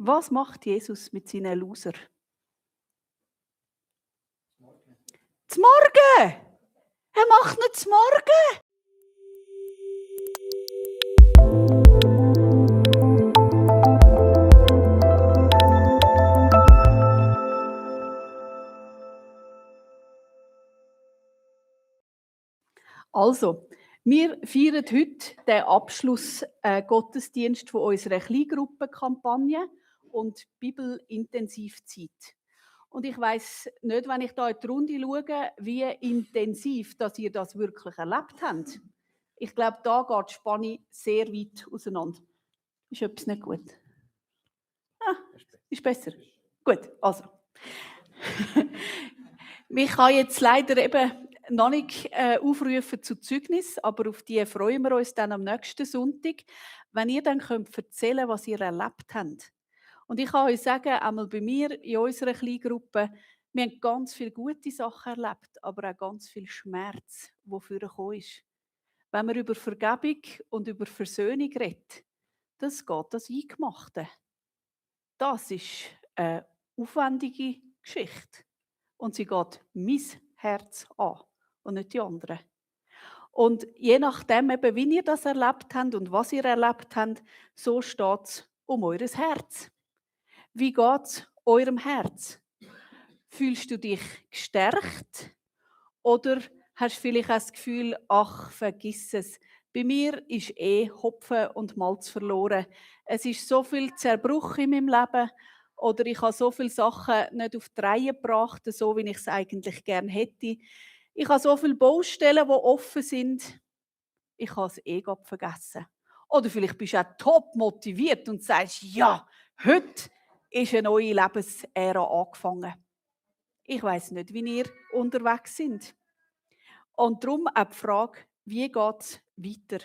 Was macht Jesus mit seinen Loser? Zum Morgen! Er macht nicht zum Morgen! Also, wir feiern heute den Abschluss-Gottesdienst von unserer Kleingruppenkampagne und Bibelintensivzeit. Und ich weiss nicht, wenn ich da in die Runde schaue, wie intensiv dass ihr das wirklich erlebt habt. Ich glaube, da geht die Spanne sehr weit auseinander. Ist etwas nicht gut? Ist besser? Gut, also. Ich kann jetzt leider eben noch nicht aufrufen zu Zeugnis, aber auf die freuen wir uns dann am nächsten Sonntag, wenn ihr dann könnt erzählen, was ihr erlebt habt. Und ich kann euch sagen, einmal bei mir in unserer Kleingruppe, wir haben ganz viele gute Sachen erlebt, aber auch ganz viel Schmerz, der vorgekommen ist. Wenn man über Vergebung und über Versöhnung redet, das geht das Eingemachte. Das ist eine aufwendige Geschichte. Und sie geht mein Herz an und nicht die anderen. Und je nachdem, eben, wie ihr das erlebt habt und was ihr erlebt habt, so steht es um eures Herz. Wie geht es eurem Herz? Fühlst du dich gestärkt? Oder hast du vielleicht auch das Gefühl, ach, vergiss es. Bei mir ist Hopfen und Malz verloren. Es ist so viel Zerbruch in meinem Leben. Oder ich habe so viele Sachen nicht auf die Reihe gebracht, so wie ich es eigentlich gerne hätte. Ich habe so viele Baustellen, die offen sind. Ich habe es gerade vergessen. Oder vielleicht bist du auch top motiviert und sagst, ja, heute ist eine neue Lebensära angefangen. Ich weiss nicht, wie ihr unterwegs sind. Und darum auch die Frage, wie geht es weiter?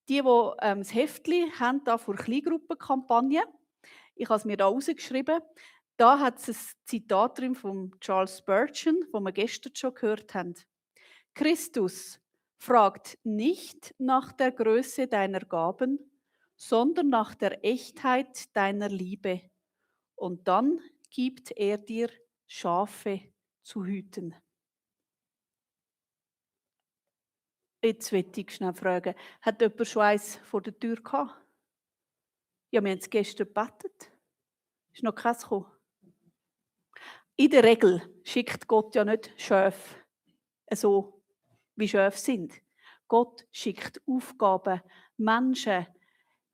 Die das Heftchen haben, da vor Kleingruppenkampagne, ich habe es mir da rausgeschrieben, da hat es ein Zitat drin von Charles Spurgeon, das wir gestern schon gehört haben. Christus fragt nicht nach der Größe deiner Gaben, sondern nach der Echtheit deiner Liebe. Und dann gibt er dir Schafe zu hüten. Jetzt möchte ich schnell fragen, hat jemand schon eins vor der Tür gehabt? Ja, wir haben es gestern gebetet. Ist noch keins gekommen. In der Regel schickt Gott ja nicht Schafe so, wie Schafe sind. Gott schickt Aufgaben, Menschen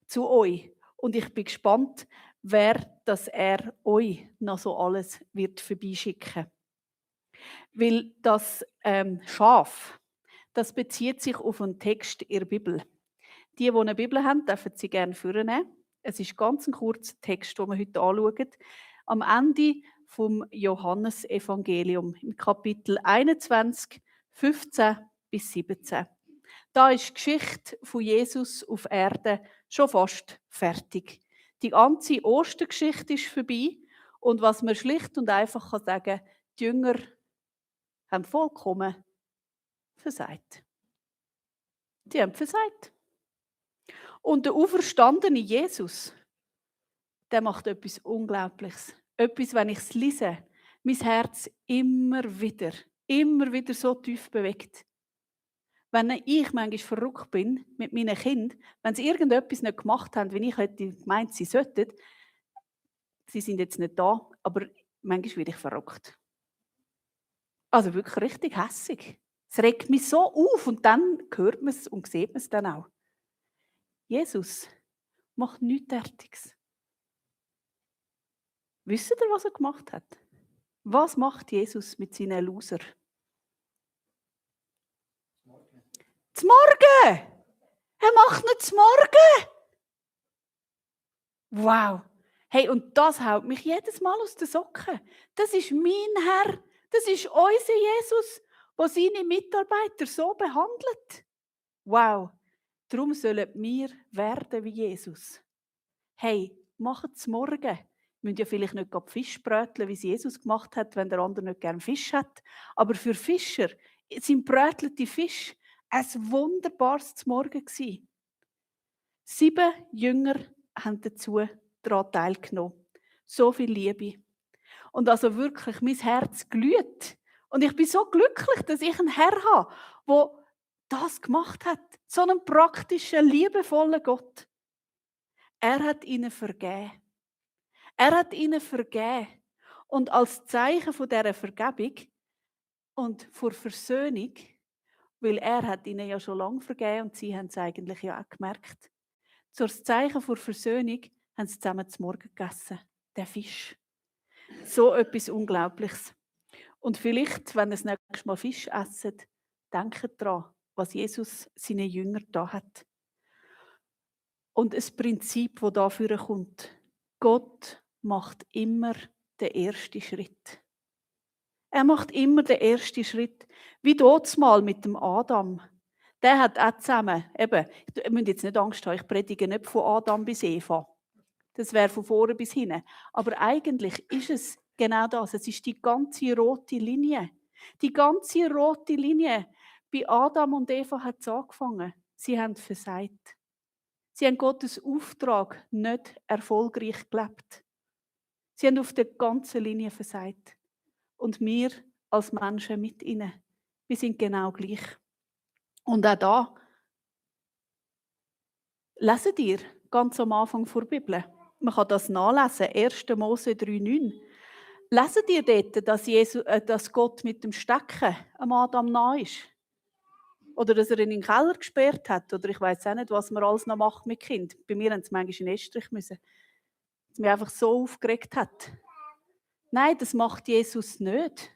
zu euch. Und ich bin gespannt, wer das er euch noch so alles wird vorbeischicken. Weil das Schaf, das bezieht sich auf einen Text in der Bibel. Die eine Bibel haben, dürfen sie gerne vornehmen. Es ist ganz ein kurzer Text, den wir heute anschauen. Am Ende vom Johannesevangelium, im Kapitel 21, 15 bis 17. Da ist die Geschichte von Jesus auf Erde schon fast fertig. Die ganze Ostergeschichte ist vorbei. Und was man schlicht und einfach sagen kann, die Jünger haben vollkommen versagt. Die haben versagt. Und der auferstandene Jesus, der macht etwas Unglaubliches. Etwas, wenn ich es lese, mein Herz immer wieder so tief bewegt. Wenn ich manchmal verrückt bin mit meinen Kindern, wenn sie irgendetwas nicht gemacht haben, wie ich hätte gemeint, sie sollten, sie sind jetzt nicht da, aber manchmal werde ich verrückt. Also wirklich richtig hässig. Es regt mich so auf und dann hört man es und sieht man es dann auch. Jesus macht nichts Derartiges. Wisst ihr, was er gemacht hat? Was macht Jesus mit seinen Loser? Zum Morgen! Er macht nicht zum Morgen! Wow! Hey, und das haut mich jedes Mal aus den Socken. Das ist mein Herr, das ist unser Jesus, der seine Mitarbeiter so behandelt. Wow! Darum sollen wir werden wie Jesus. Hey, macht es morgen. Wir müssen ja vielleicht nicht Fisch bröteln, wie es Jesus gemacht hat, wenn der andere nicht gerne Fisch hat. Aber für Fischer sind brötelte Fisch ein wunderbares Morgen gewesen. 7 Jünger haben dazu daran teilgenommen. So viel Liebe. Und also wirklich, mein Herz glüht. Und ich bin so glücklich, dass ich einen Herr habe, der das gemacht hat. So einen praktischen, liebevollen Gott. Er hat ihnen vergeben. Er hat ihnen vergeben. Und als Zeichen von dieser Vergebung und vor Versöhnung, weil er hat ihnen ja schon lange vergeben und sie haben es eigentlich ja auch gemerkt. Zur Zeichen vor Versöhnung haben sie zusammen zu Morgen gegessen. Der Fisch. So etwas Unglaubliches. Und vielleicht, wenn ihr das nächste Mal Fisch esset, denkt daran, was Jesus seinen Jüngern da hat. Und ein Prinzip, das dafür kommt. Gott macht immer den ersten Schritt. Er macht immer den ersten Schritt. Wie mal mit dem Adam. Der hat auch zusammen, eben, ihr müsst jetzt nicht Angst haben, ich predige nicht von Adam bis Eva. Das wäre von vorne bis hinten. Aber eigentlich ist es genau das. Es ist die ganze rote Linie. Die ganze rote Linie. Bei Adam und Eva hat es angefangen. Sie haben versagt. Sie haben Gottes Auftrag nicht erfolgreich gelebt. Sie haben auf der ganzen Linie versagt. Und wir als Menschen mit ihnen, wir sind genau gleich. Und auch da, lesen ihr ganz am Anfang der Bibel. Man kann das nachlesen, 1. Mose 3,9. Lesen ihr dort, dass Gott mit dem Stecken am Adam nahe ist? Oder dass er ihn in den Keller gesperrt hat? Oder ich weiß auch nicht, was man alles noch macht mit Kind. Bei mir haben sie manchmal in den Estrich müssen. Dass mich einfach so aufgeregt hat. Nein, das macht Jesus nicht.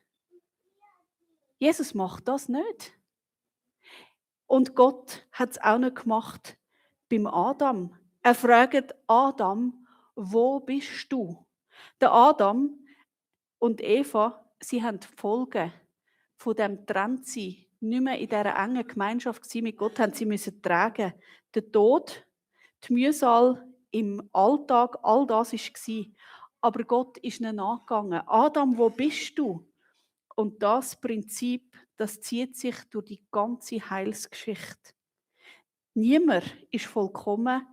Jesus macht das nicht. Und Gott hat es auch nicht gemacht beim Adam. Er fragt Adam, wo bist du? Der Adam und Eva, sie haben die Folgen von dem Trennsein, nicht mehr in dieser engen Gemeinschaft mit Gott, haben sie müssen tragen. Der Tod, die Mühsal im Alltag, all das war. Aber Gott ist ihnen nachgegangen. Adam, wo bist du? Und das Prinzip, das zieht sich durch die ganze Heilsgeschichte. Niemand ist vollkommen,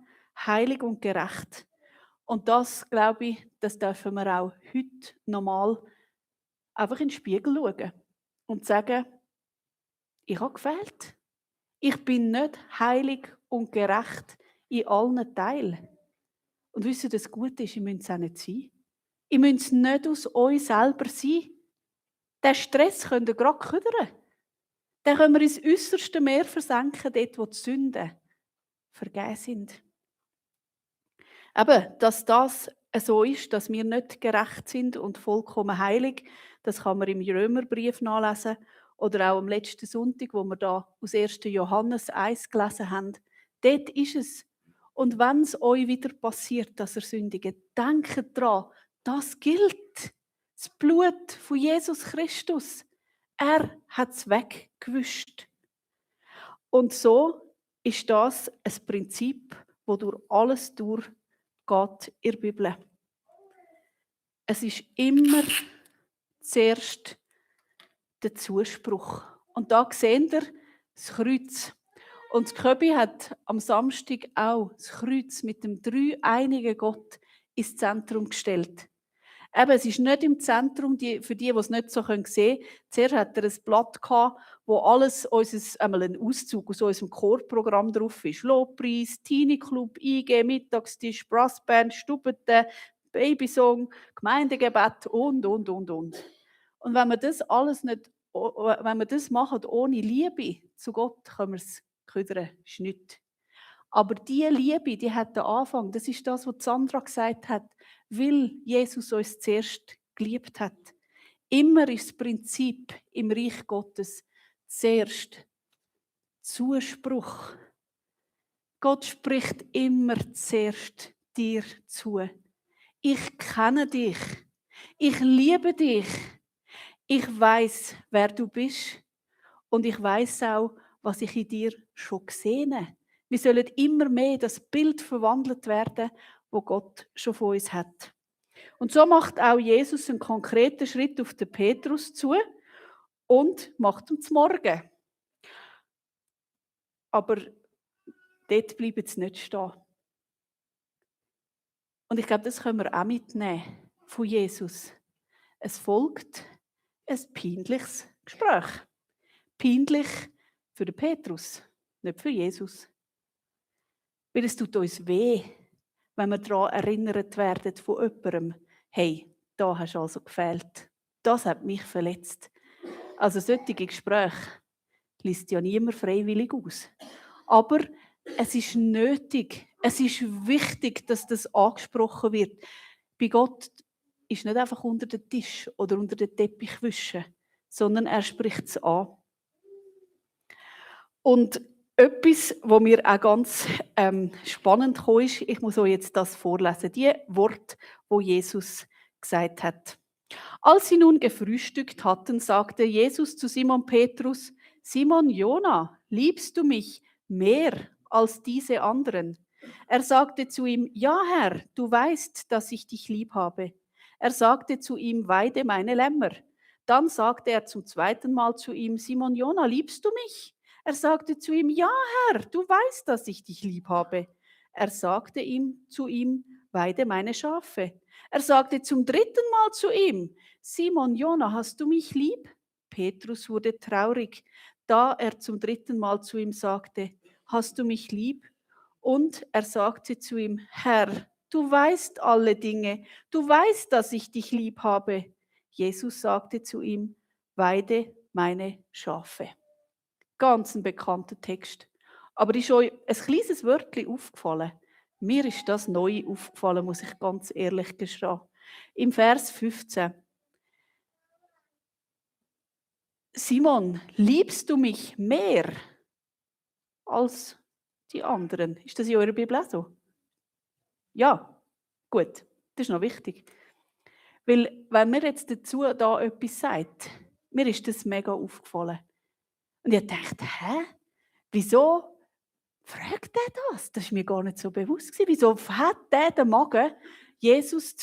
heilig und gerecht. Und das, glaube ich, das dürfen wir auch heute nochmal einfach in den Spiegel schauen und sagen, ich habe gefehlt. Ich bin nicht heilig und gerecht in allen Teilen. Und wisst ihr, das Gute ist, ihr müsst es auch nicht sein. Ihr müsst es nicht aus euch selber sein. Den Stress könnt ihr gerade küdern. Den können wir ins äußerste Meer versenken, dort wo die Sünden vergeben sind. Eben, dass das so ist, dass wir nicht gerecht sind und vollkommen heilig, das kann man im Römerbrief nachlesen oder auch am letzten Sonntag, wo wir da aus 1. Johannes 1 gelesen haben. Dort ist es. Und wenn es euch wieder passiert, dass ihr sündigt, denkt daran, das gilt. Das Blut von Jesus Christus. Er hat es weggewischt. Und so ist das ein Prinzip, das durch alles durchgeht in der Bibel. Es ist immer zuerst der Zuspruch. Und da seht ihr das Kreuz. Und das Köbi hat am Samstag auch das Kreuz mit dem dreieinigen Gott ins Zentrum gestellt. Eben, es ist nicht im Zentrum, für die es nicht so sehen können. Zuerst hat er ein Blatt gehabt, wo alles einmal ein Auszug aus unserem Chorprogramm drauf ist. Lobpreis, Teenie Club, IG, Mittagstisch, Brassband, Stubete, Babysong, Gemeindegebet und. Und wenn wir das alles nicht, wenn wir das machen ohne Liebe zu Gott, können wir es küdern, ist nichts. Aber diese Liebe, die hat den Anfang. Das ist das, was Sandra gesagt hat, weil Jesus uns zuerst geliebt hat. Immer ist das Prinzip im Reich Gottes zuerst Zuspruch. Gott spricht immer zuerst dir zu. Ich kenne dich. Ich liebe dich. Ich weiß, wer du bist. Und ich weiß auch, was ich in dir schon gesehen habe. Wir sollen immer mehr das Bild verwandelt werden, wo Gott schon von uns hat. Und so macht auch Jesus einen konkreten Schritt auf den Petrus zu und macht ihn zum Morgen. Aber dort bleibt es nicht stehen. Und ich glaube, das können wir auch mitnehmen von Jesus. Es folgt ein peinliches Gespräch. Peinlich für den Petrus, nicht für Jesus. Weil es tut uns weh, wenn wir daran erinnert werden von jemandem, hey, da hast du also gefehlt. Das hat mich verletzt. Also solche Gespräche liest ja niemand freiwillig aus. Aber es ist nötig, es ist wichtig, dass das angesprochen wird. Bei Gott ist nicht einfach unter den Tisch oder unter den Teppich wischen, sondern er spricht es an. Und etwas, was mir auch ganz spannend kam, ist, ich muss euch jetzt das vorlesen, die Worte, wo Jesus gesagt hat. Als sie nun gefrühstückt hatten, sagte Jesus zu Simon Petrus: Simon Jona, liebst du mich mehr als diese anderen? Er sagte zu ihm: Ja, Herr, du weißt, dass ich dich lieb habe. Er sagte zu ihm: Weide meine Lämmer. Dann sagte er zum zweiten Mal zu ihm: Simon Jona, liebst du mich? Er sagte zu ihm: Ja, Herr, du weißt, dass ich dich lieb habe. Er sagte zu ihm: Weide meine Schafe. Er sagte zum dritten Mal zu ihm: Simon Jona, hast du mich lieb? Petrus wurde traurig, da er zum dritten Mal zu ihm sagte: Hast du mich lieb? Und er sagte zu ihm: Herr, du weißt alle Dinge, du weißt, dass ich dich lieb habe. Jesus sagte zu ihm: Weide meine Schafe. Ganz ein bekannter Text. Aber ist euch ein kleines Wörtchen aufgefallen? Mir ist das neu aufgefallen, muss ich ganz ehrlich gestehen. Im Vers 15. Simon, liebst du mich mehr als die anderen? Ist das in eurer Bibel auch so? Ja, gut. Das ist noch wichtig. Weil, wenn mir jetzt dazu da etwas sagt, mir ist das mega aufgefallen. Und ich dachte, hä? Wieso fragt er das? Das ist mir gar nicht so bewusst gewesen. Wieso hat der den Magen, Jesus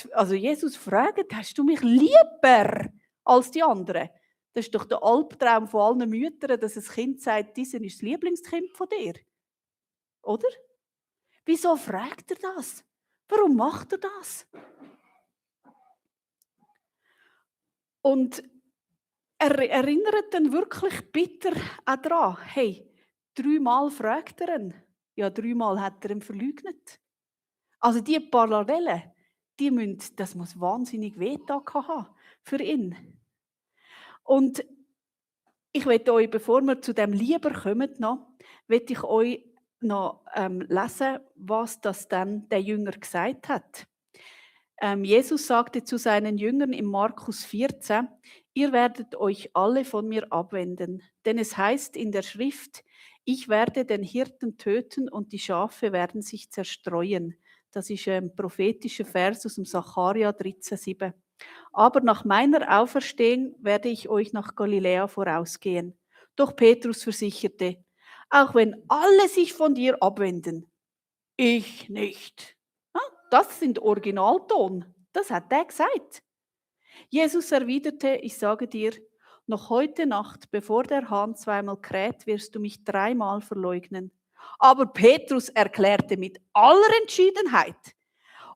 fragt, hast du mich lieber als die anderen? Das ist doch der Albtraum von allen Müttern, dass ein Kind sagt, dieses ist das Lieblingskind von dir. Oder? Wieso fragt er das? Warum macht er das? Und er erinnert dann wirklich bitter auch daran, hey, 3-mal fragt er ihn. Ja, 3-mal hat er ihn verleugnet. Also die Parallelen, das muss wahnsinnig wehgetan haben für ihn. Und ich möchte euch, bevor wir zu dem Lieber kommen, möchte ich euch noch lesen, was das dann der Jünger gesagt hat. Jesus sagte zu seinen Jüngern in Markus 14, ihr werdet euch alle von mir abwenden, denn es heißt in der Schrift, ich werde den Hirten töten und die Schafe werden sich zerstreuen. Das ist ein prophetischer Vers aus dem Sacharja 13,7. Aber nach meiner Auferstehung werde ich euch nach Galiläa vorausgehen. Doch Petrus versicherte, auch wenn alle sich von dir abwenden, ich nicht. Das sind Originalton. Das hat er gesagt. Jesus erwiderte, ich sage dir, noch heute Nacht, bevor der Hahn 2-mal kräht, wirst du mich 3-mal verleugnen. Aber Petrus erklärte mit aller Entschiedenheit,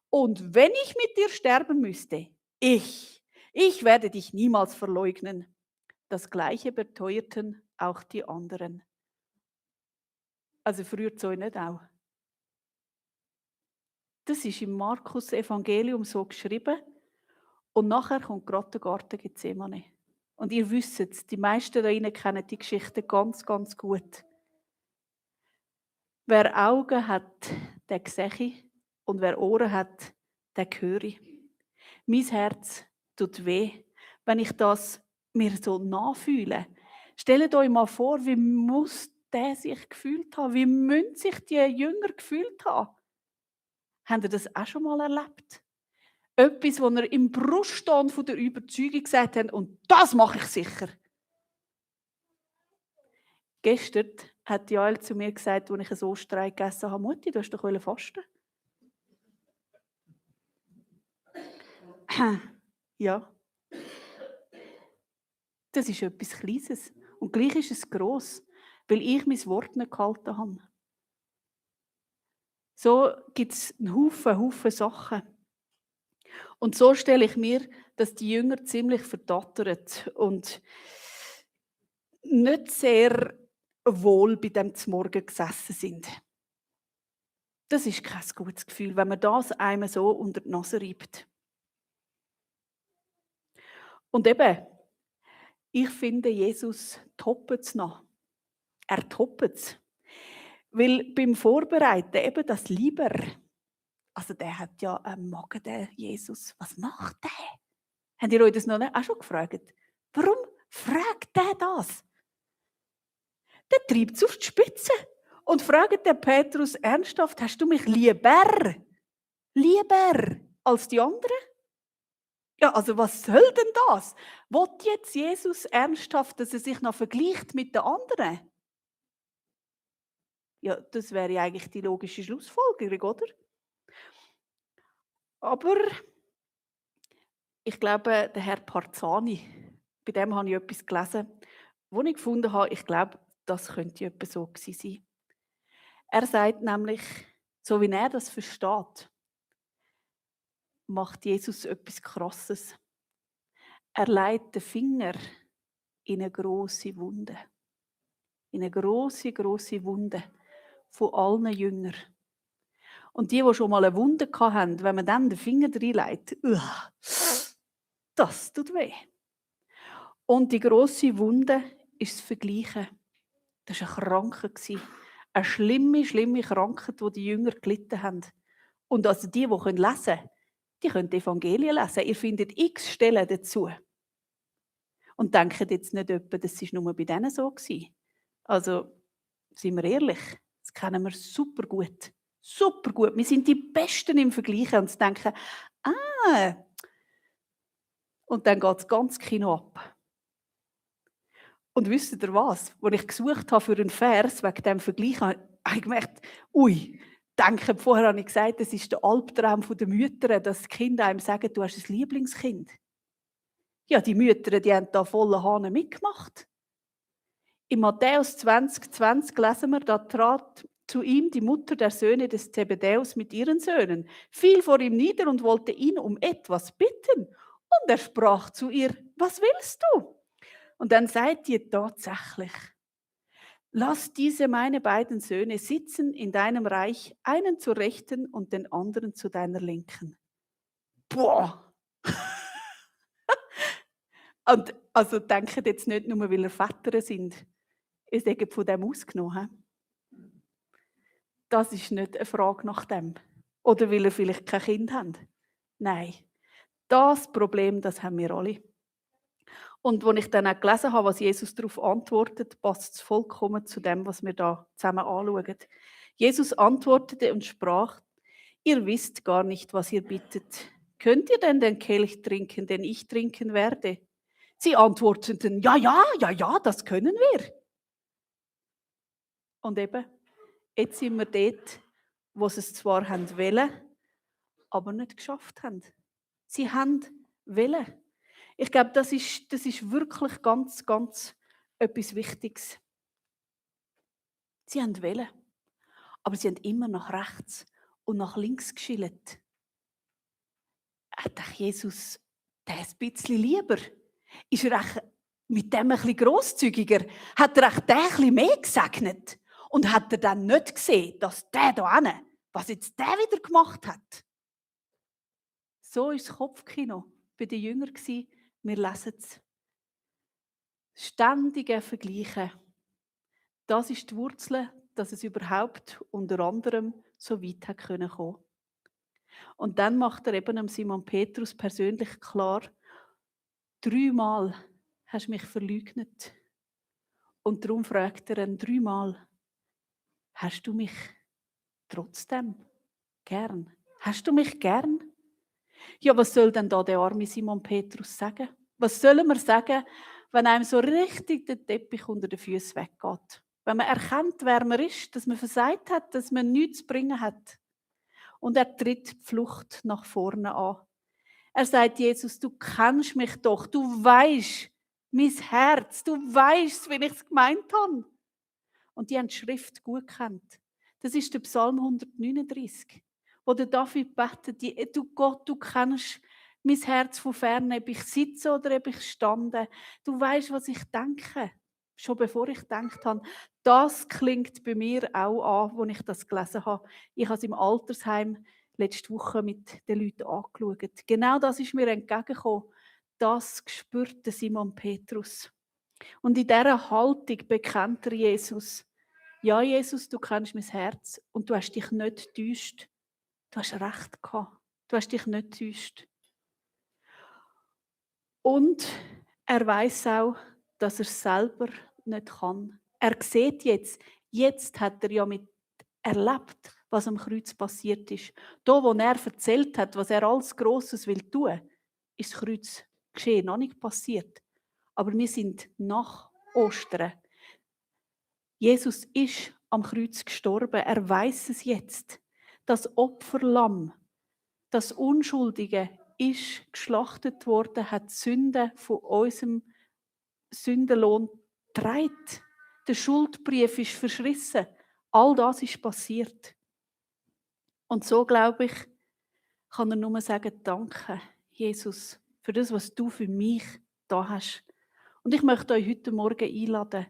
und wenn ich mit dir sterben müsste, ich werde dich niemals verleugnen. Das Gleiche beteuerten auch die anderen. Also früher so nicht auch. Das ist im Markus-Evangelium so geschrieben. Und nachher kommt gerade der Garten Gethsemane. Und ihr wisst es, die meisten da drinnen kennen die Geschichte ganz, ganz gut. Wer Augen hat, der sehe. Und wer Ohren hat, der höre. Mein Herz tut weh, wenn ich das mir so nachfühle. Stellt euch mal vor, wie muss der sich gefühlt haben? Wie müssen sich die Jünger gefühlt haben? Habt ihr das auch schon mal erlebt? Etwas, wo ihr im Brustton von der Überzeugung gesagt habt, und das mache ich sicher. Gestern hat Joel zu mir gesagt, als ich ein Osterei gegessen habe, Mutti, du hast doch fasten. Ja. Das ist etwas Kleines. Und gleich ist es gross, weil ich mein Wort nicht gehalten habe. So gibt es einen Haufen Sachen. Und so stelle ich mir, dass die Jünger ziemlich verdattert und nicht sehr wohl bei dem Zmorgen gesessen sind. Das ist kein gutes Gefühl, wenn man das einem so unter die Nase reibt. Und eben, ich finde, Jesus toppt es noch. Er toppt es. Weil beim Vorbereiten eben das Lieber, also der hat ja einen Magen, der Jesus. Was macht der? Habt ihr euch das noch nicht auch schon gefragt? Warum fragt der das? Der treibt es auf die Spitze und fragt den Petrus ernsthaft, hast du mich lieber als die anderen? Ja, also was soll denn das? Will jetzt Jesus ernsthaft, dass er sich noch vergleicht mit den anderen? Ja, das wäre ja eigentlich die logische Schlussfolgerung, oder? Aber ich glaube, der Herr Parzani, bei dem habe ich etwas gelesen, wo ich gefunden habe, ich glaube, das könnte etwa so gewesen sein. Er sagt nämlich, so wie er das versteht, macht Jesus etwas Krasses. Er legt den Finger in eine grosse Wunde. In eine grosse Wunde von allen Jüngern. Und die schon mal eine Wunde hatten, wenn man dann den Finger reinlegt, das tut weh. Und die grosse Wunde ist das Vergleichen. Das war eine Krankheit. Eine schlimme Krankheit, die die Jünger gelitten haben. Und also die lesen können, die können die Evangelien lesen. Ihr findet x Stellen dazu. Und denkt jetzt nicht etwa, das war nur bei denen so gewesen. Also, seien wir ehrlich, das kennen wir super gut. Super gut. Wir sind die Besten im Vergleichen und denken, und dann geht das ganze Kino ab. Und wisst ihr was? Als ich gesucht habe für einen Vers wegen diesem Vergleich, habe ich gemerkt, vorher habe ich gesagt, das ist der Albtraum der Mütter, dass die Kinder einem sagen, du hast ein Lieblingskind. Ja, die Mütter, die haben da volle Hahn mitgemacht. In Matthäus 20,20 lesen wir, da trat zu ihm die Mutter der Söhne des Zebedäus mit ihren Söhnen, fiel vor ihm nieder und wollte ihn um etwas bitten. Und er sprach zu ihr, was willst du? Und dann seid ihr tatsächlich, lass diese meine beiden Söhne sitzen in deinem Reich, einen zur Rechten und den anderen zu deiner Linken. Boah! Und also denkt jetzt nicht nur, weil ihr Väter sind, ihr seid von dem ausgenommen. Das ist nicht eine Frage nach dem. Oder weil ihr vielleicht kein Kind habt. Nein. Das Problem, das haben wir alle. Und als ich dann auch gelesen habe, was Jesus darauf antwortet, passt es vollkommen zu dem, was wir da zusammen anschauen. Jesus antwortete und sprach, ihr wisst gar nicht, was ihr bittet. Könnt ihr denn den Kelch trinken, den ich trinken werde? Sie antworteten, ja, das können wir. Und eben, jetzt sind wir dort, wo sie es zwar wollen, aber nicht geschafft haben. Sie haben wollen. Ich glaube, das ist wirklich ganz, ganz etwas Wichtiges. Sie haben wollen, aber sie haben immer nach rechts und nach links geschielt. Hat Jesus das ein bisschen lieber? Ist er mit dem ein bisschen grosszügiger? Hat er den ein bisschen mehr gesegnet? Und hat er dann nicht gesehen, dass der da hinten, was jetzt der wieder gemacht hat? So war das Kopfkino bei den Jüngern. Wir lesen es. Ständige Vergleichen. Das ist die Wurzel, dass es überhaupt unter anderem so weit kommen konnte. Und dann macht er eben Simon Petrus persönlich klar, 3-mal hast du mich verleugnet. Und darum fragt er ihn 3-mal, hast du mich trotzdem gern? Hast du mich gern? Ja, was soll denn da der arme Simon Petrus sagen? Was sollen wir sagen, wenn einem so richtig der Teppich unter den Füßen weggeht? Wenn man erkennt, wer man ist, dass man versagt hat, dass man nichts zu bringen hat. Und er tritt die Flucht nach vorne an. Er sagt, Jesus, du kennst mich doch, du weißt mein Herz, du weißt, wie ich es gemeint habe. Und die haben die Schrift gut gekannt. Das ist der Psalm 139, wo der David betet, du Gott, du kennst mein Herz von fern, ob ich sitze oder ob ich stande. Du weißt, was ich denke, schon bevor ich gedacht habe. Das klingt bei mir auch an, als ich das gelesen habe. Ich habe es im Altersheim letzte Woche mit den Leuten angeschaut. Genau das ist mir entgegengekommen. Das spürt Simon Petrus. Und in dieser Haltung bekennt er Jesus. Ja, Jesus, du kennst mein Herz und du hast dich nicht getäuscht. Du hast recht gehabt. Du hast dich nicht getäuscht. Und er weiß auch, dass er es selber nicht kann. Er sieht jetzt hat er ja mit erlebt, was am Kreuz passiert ist. Da, wo er erzählt hat, was er alles Grosses will tun, ist das Kreuz geschehen, noch nicht passiert. Aber wir sind nach Ostern. Jesus ist am Kreuz gestorben. Er weiß es jetzt. Das Opferlamm, das Unschuldige, ist geschlachtet worden, hat die Sünde von unserem Sündenlohn getragen. Der Schuldbrief ist verschrissen. All das ist passiert. Und so, glaube ich, kann er nur sagen, danke, Jesus, für das, was du für mich da hast. Und ich möchte euch heute Morgen einladen.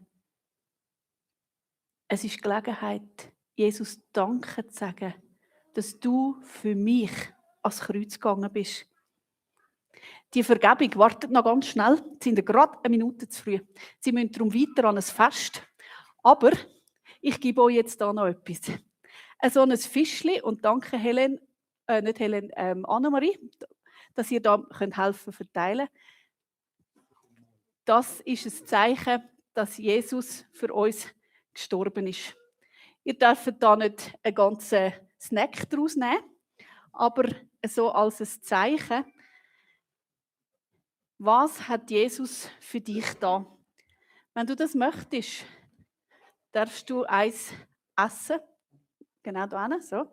Es ist Gelegenheit, Jesus Danke zu sagen, dass du für mich ans Kreuz gegangen bist. Die Vergebung wartet noch ganz schnell. Sie sind gerade eine Minute zu früh. Sie müssen darum weiter an ein Fest. Aber ich gebe euch jetzt da noch etwas. So ein Fischli und danke Annemarie, dass ihr da helfen verteilen. Das ist ein Zeichen, dass Jesus für uns gestorben ist. Ihr dürft da nicht einen ganzen Snack daraus nehmen, aber so als ein Zeichen, was hat Jesus für dich da? Wenn du das möchtest, darfst du eins essen, genau da hinten, so,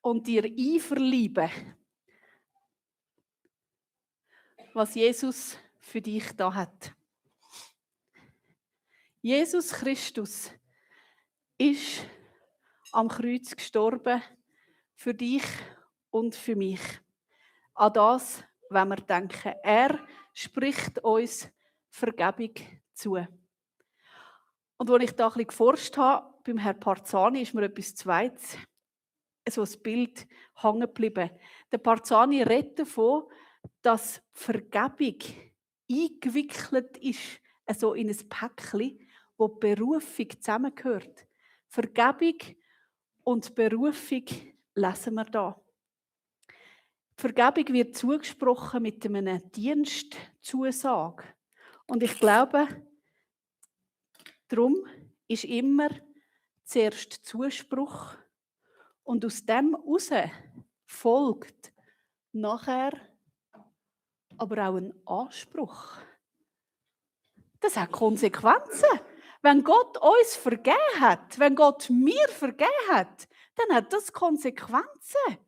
und dir einverleiben, was Jesus für dich da hat. Jesus Christus ist am Kreuz gestorben für dich und für mich. An das, wenn wir denken. Er spricht uns Vergebung zu. Und als ich da ein bisschen geforscht habe, beim Herrn Parzani, ist mir etwas Zweites, so ein Bild hängen geblieben. Der Parzani redet davon, dass Vergebung eingewickelt ist, also in ein Päckchen, wo die Berufung zusammengehört. Vergebung und Berufung lesen wir da. Die Vergebung wird zugesprochen mit einem Dienstzusage. Und ich glaube, darum ist immer zuerst Zuspruch und aus dem heraus folgt nachher aber auch ein Anspruch. Das hat Konsequenzen. Wenn Gott uns vergeben hat, wenn Gott mir vergeben hat, dann hat das Konsequenzen.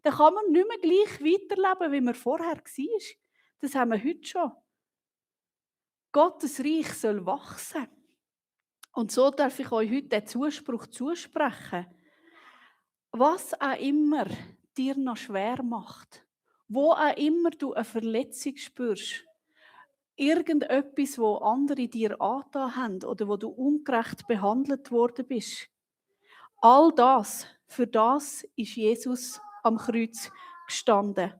Dann kann man nicht mehr gleich weiterleben, wie man vorher war. Das haben wir heute schon. Gottes Reich soll wachsen. Und so darf ich euch heute den Zuspruch zusprechen. Was auch immer dir noch schwer macht, wo auch immer du eine Verletzung spürst, irgendetwas, wo andere dir angetan haben oder wo du ungerecht behandelt worden bist, all das, für das ist Jesus am Kreuz gestanden.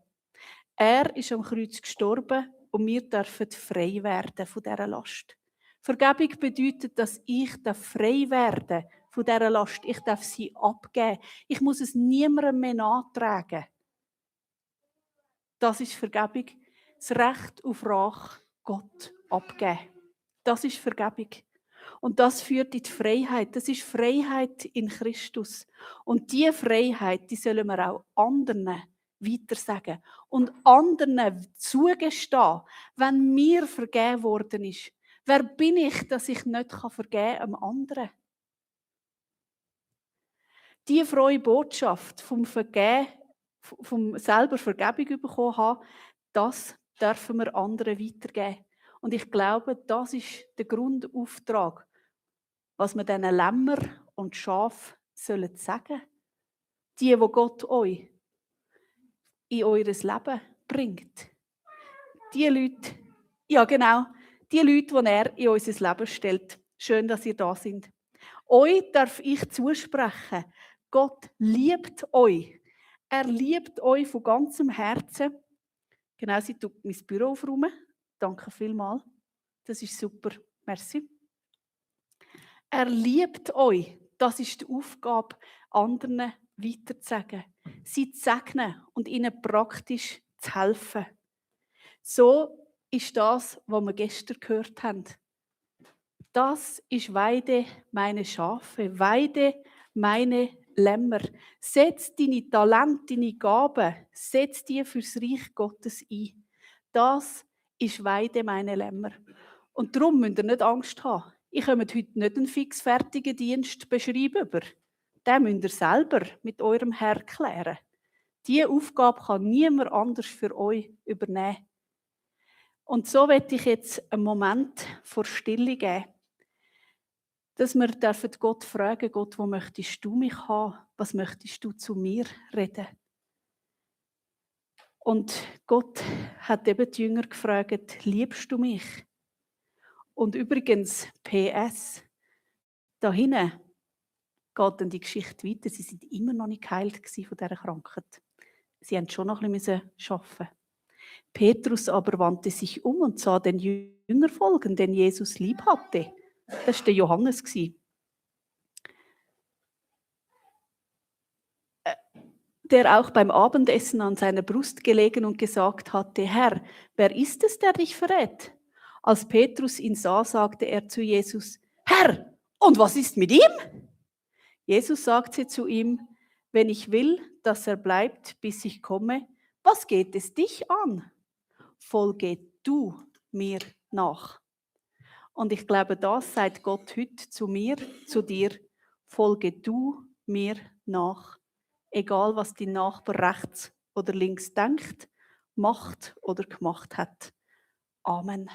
Er ist am Kreuz gestorben und wir dürfen frei werden von dieser Last. Vergebung bedeutet, dass ich frei werden von dieser Last. Ich darf sie abgeben. Ich muss es niemandem mehr nachtragen. Das ist Vergebung. Das Recht auf Rache Gott abgeben. Das ist Vergebung. Und das führt in die Freiheit. Das ist Freiheit in Christus. Und diese Freiheit, die sollen wir auch anderen weitersagen. Und anderen zugestehen, wenn mir vergeben worden ist. Wer bin ich, dass ich nicht vergeben kann am anderen? Die frohe Botschaft vom Vergeben, vom selber Vergebung bekommen haben, das dürfen wir anderen weitergeben. Und ich glaube, das ist der Grundauftrag, was wir diesen Lämmer und Schaf sollen sagen. Die, wo Gott euch in eures Leben bringt. Die Leute, ja genau, die Leute, die er in unser Leben stellt. Schön, dass ihr da seid. Euch darf ich zusprechen, Gott liebt euch. Er liebt euch von ganzem Herzen. Genau, sie tut mein Büro aufräumen. Danke vielmals. Das ist super. Merci. Er liebt euch. Das ist die Aufgabe, anderen weiterzusagen. Sie zu segnen und ihnen praktisch zu helfen. So ist das, was wir gestern gehört haben. Das ist Weide meine Schafe, Weide meine Lämmer. Setz deine Talente, deine Gaben, setz die fürs Reich Gottes ein. Das ist Weide meine Lämmer. Und darum müsst ihr nicht Angst haben. Ich komme heute nicht einen fixfertigen Dienst beschreiben. Den müsst ihr selber mit eurem Herr klären. Diese Aufgabe kann niemand anders für euch übernehmen. Und so werde ich jetzt einen Moment vor Stille geben, dass wir Gott fragen, Gott, wo möchtest du mich haben? Was möchtest du zu mir reden? Und Gott hat eben die Jünger gefragt, liebst du mich? Und übrigens, PS, da hinten geht dann die Geschichte weiter. Sie sind immer noch nicht geheilt von dieser Krankheit. Sie mussten schon noch ein bisschen arbeiten. Petrus aber wandte sich um und sah den Jünger folgen, den Jesus lieb hatte. Das war der Johannes. Der auch beim Abendessen an seiner Brust gelegen und gesagt hatte, Herr, wer ist es, der dich verrät? Als Petrus ihn sah, sagte er zu Jesus, Herr, und was ist mit ihm? Jesus sagte zu ihm, wenn ich will, dass er bleibt, bis ich komme, was geht es dich an? Folge du mir nach. Und ich glaube, das sagt Gott heute zu mir, zu dir, folge du mir nach. Egal, was dein Nachbar rechts oder links denkt, macht oder gemacht hat. Amen.